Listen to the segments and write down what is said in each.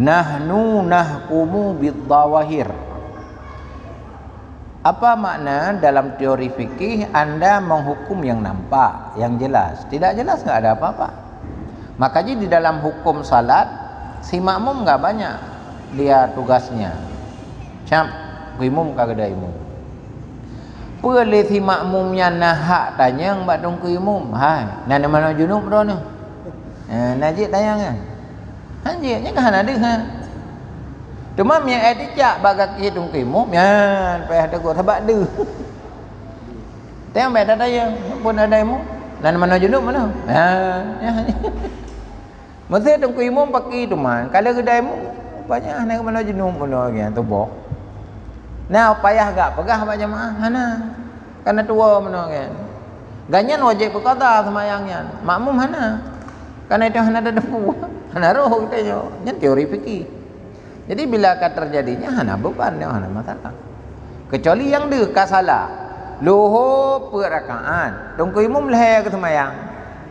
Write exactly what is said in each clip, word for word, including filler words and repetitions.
Nahnu nahkumu bidh-dhawahir. Apa makna dalam teori fikih anda menghukum yang nampak, yang jelas? Tidak jelas, nggak ada apa-apa. Makanya di dalam hukum salat, si makmum nggak banyak dia tugasnya. Siap, imum ka geuda imum. Peue lé si makmum nyan na hak tanyong bak teungku imum, "Hai, na manoe junub droeneuh?" Eh, na jeuet tanyong nyan. Han jeuet, nyan ka hana deuh, ha. Teuma meunyo éh teucak bak gaki teungku imum, nyan payah teugor sabab deuh. Tanyong bèk tatanyong, pun ada imum. Na manoe junub manoe? Ha, nyan. Meusé teungku imum paki teuma, ka lheueh geuda imum, rupanya hana manoe junub manoe lagèe nyan tuboh. Na payah gak peugah bak jamaah, hana. Kana tuwoe manoe lagèe nyan. Gobnyan wajéb geuqadha seumayang nyan, makmum hana. Kana itu hana tateupeue, hana roh geutanyoe. Nyan teori fikih. Jadi bila ka teujadi nyan hana beuban, nyan hana masalah. Keucuali nyang deuh ka salah. Lheueh peuet rakaat, teungku imum lhèe geuseumayang.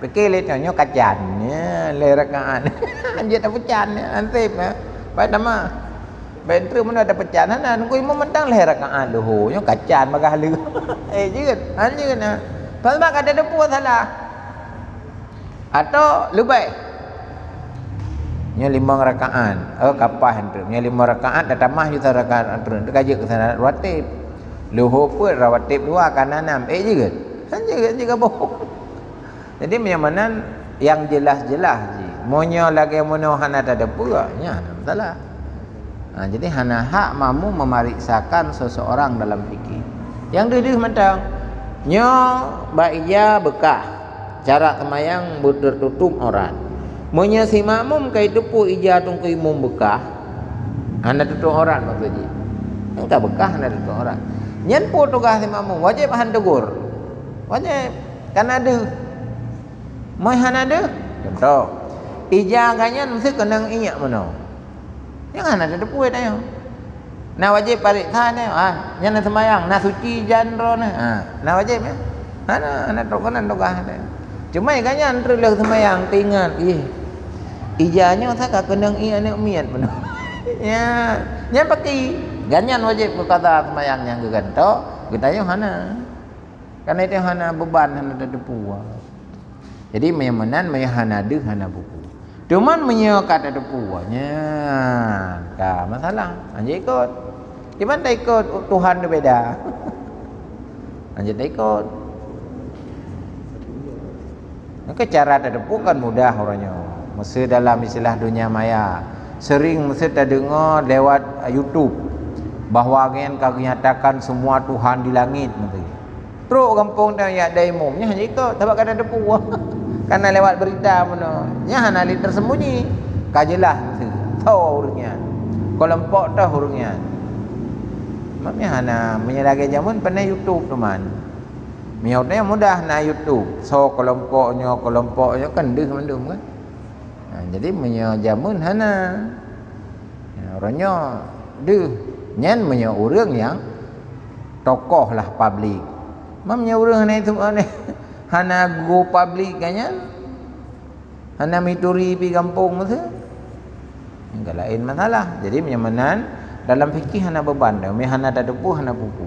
Pike lé nyoe, nyoe ka can, ya, lhèe rakaat. Jeuet tapeucan, ya, anseb, ya. Baik tamah. Baik treuk meunan tapeucan, hana, teungku imum mantong lhèe rakaat lheueh, nyoe ka can bagaih lheueh. Eh, jeuet, han jeuet, ya. Pasal ka tateupeue salah. Atau leubeh. Nyoe limong rakaat. Oh, ka paih treuk. Nyoe limong rakaat, tatamah ju sa rakaat treuk. Teuka jeuet keu salat rawatib. Lheueh peuet rawatib dua, ka na nam. Eh, jeuet. Han jeuet, jeuet gaboh. Jadi, meunyoe meunan, nyang jeulaih-jeulaih jih. Meunyoe lagèe meunoe hana tateupeue, nyan hana masalah. Ha, jadi hana hak makmum memeriksakan seseorang dalam fikih. Nyang deuh-deuh mantong. Nyoe bak ija beukah, cara seumayang beutertutup aurat. Meunyoe si makmum ka jiteupeue ija teungku imum beukah, hana tutup aurat maksud jih. Nyang ka beukah hana tutup aurat. Nyan peue tugaih si makmum? Wajéb han teugor. Wajéb. Kana deuh. Meunyoe hana deuh, contoh, ija gobnyan meusti keunong iék meunoe. Nyang hana tateupeue tanyoe. Na wajéb pareksa nyoe, ah, nyan na seumayang, na suci ija droeneuh. Ah, na wajéb nyan? Hana, hana trok keunan tugaih nyan. Cuma gobnyan treuk lheueh seumayang teuingat, ih, ija nyoe sa ka keunong iék aneuk miet meunoe. Nyan, nyan paki. Gobnyan wajéb geuqadha seumayang nyang geugantok, geutanyoe hana. Karena itu hana beuban, hana tateupeue. Jadi, meunyoe meunan, meunyoe hana deuh, hana buku. Cuman meunyoe ka tateupeue, nyan ka masalah. Hanjeuet ikot. Cuman taikot Tuhan tu beda. Hanjeuet taikot. Maka cara tateupeue kan mudah uroe nyoe. Meusé dalam istilah dunia maya, sering meusé tadeungoe lewat YouTube bahwa nyan ka geunyatakan semua Tuhan di langit, meusti. Trok gampông tanyoe jak dai imum, nyan hana ikot, sabab ka tateupeue. Kana lewat beurita meunoe, nyan hana lé teuseumbunyi. Ka jeulaih meusti, soe ureueng nyan. Keulompok toh ureueng nyan. Mak nyan hana, meunyoe lagèe jameun, pane YouTube teuma. Meunyoe tanyoe mudah na YouTube, soe keulompok nyoe, keulompok nyoe, kan deuh mandum kan. Ha, jadi meunyoe jameun hana. Ya, uroe nyoe deuh. Nyan meunyoe ureueng nyang tokoh lah publik. Meunyoe ureueng hana itu, hana, hana go publik kan nyan, hana mituri pi gampông meusti, nyan ka laén masalah. Jadi meunyoe meunan, dalam fikih hana beuban dah. Meunyoe hana tateupeue, hana buku.